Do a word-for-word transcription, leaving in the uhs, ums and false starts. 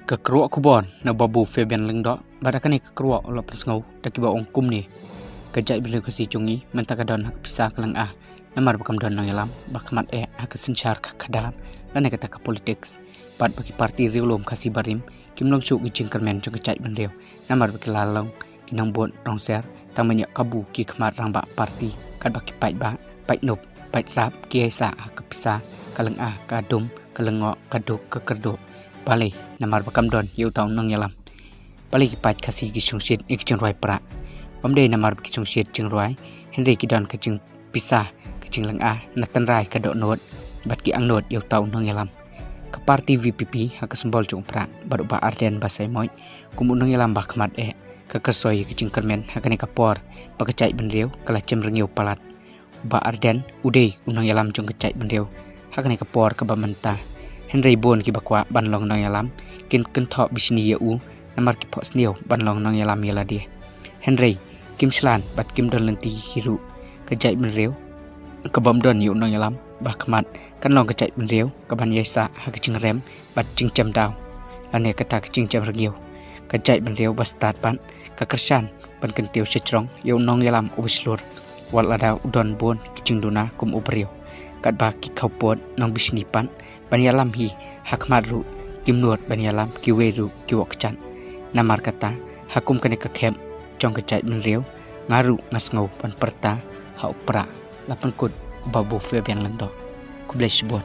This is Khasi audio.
Ka kyrwoh khubor na Babu Fabian Lyngdoh, bad ha kane ka kyrwoh u la pynsngew da kiba ong kumne: Ka jaitbynriew Khasi jong ngi mynta ka don ha ka pisa ka lynga, namar ba kam don nongïalam ba khmat eh ha ka synshar ka khadar lane kata ka politics. Bad ba ki parti riewlum Khasi barim kim long shuh ki jingkyrmen jong ka jaitbynriew, namar ba ki la long ki nongbud rongser, tang ban ïoh kabu ki khmat rangbah parti, katba ki paidbah, paid nup, paid rap ki ïaisah ha ka pisa ka lynga, ka dum, ka lyngngoh, ka duk, ka kyrduh. Balei? Namar ba kam don ïa uta u nongïalam. Balei ki paid Khasi ki shongshit ïa ki jingrwai prah? Ym dei namar ba ki shongshit jingrwai, hynrei ki don ka jingpisa ka jinglynga na tynrai ka dohnud, bad ki angnud ïa uta u nongïalam. Ka parti V P P ha ka symbol jong u prah, bad u Bah Ardent Basaiawmoit kum u nongïalam ba khmat eh, ka kyrsoi ïa ka jingkyrmen ha kane ka por ba ka jaitbynriew ka la jem rngiew palat. U Bah Ardent u dei u nongïalam jong ka jaitbynriew ha kane ka por kaba mynta, hynrei bun kiba kwah ban long nongïalam kin kynthoh bishni ïa u, namar ki phohsniew ban long nongïalam ïa lade. Hynrei kim shlan bad kim don lynti hi ruh. Ka jaitbynriew ka bym don ïa u nongïalam ba khmat, kan long ka jaitbynriew kaban ïaisah ha ka jingrem bad jingjem daw, lane kata ka jingjem rngiew. Ka jaitbynriew ba stad pat ka kyrshan ban kyntiew sha jrong ïa u nongïalam uba shlur, wat lada u don bun ki jingduna kum u briew. Katba ki khawpud nongbishni pat ban ïalam hi ha khmat ruh kim nud ban ïalam kiwei ruh ki wah kjat. Namar kata, ha kum kane ka khep jong ka jaitbynriew, nga ruh nga sngew ban pyrta ha u prah. La pynkut u Babu Fabian Lyngdoh. Khublei shibun.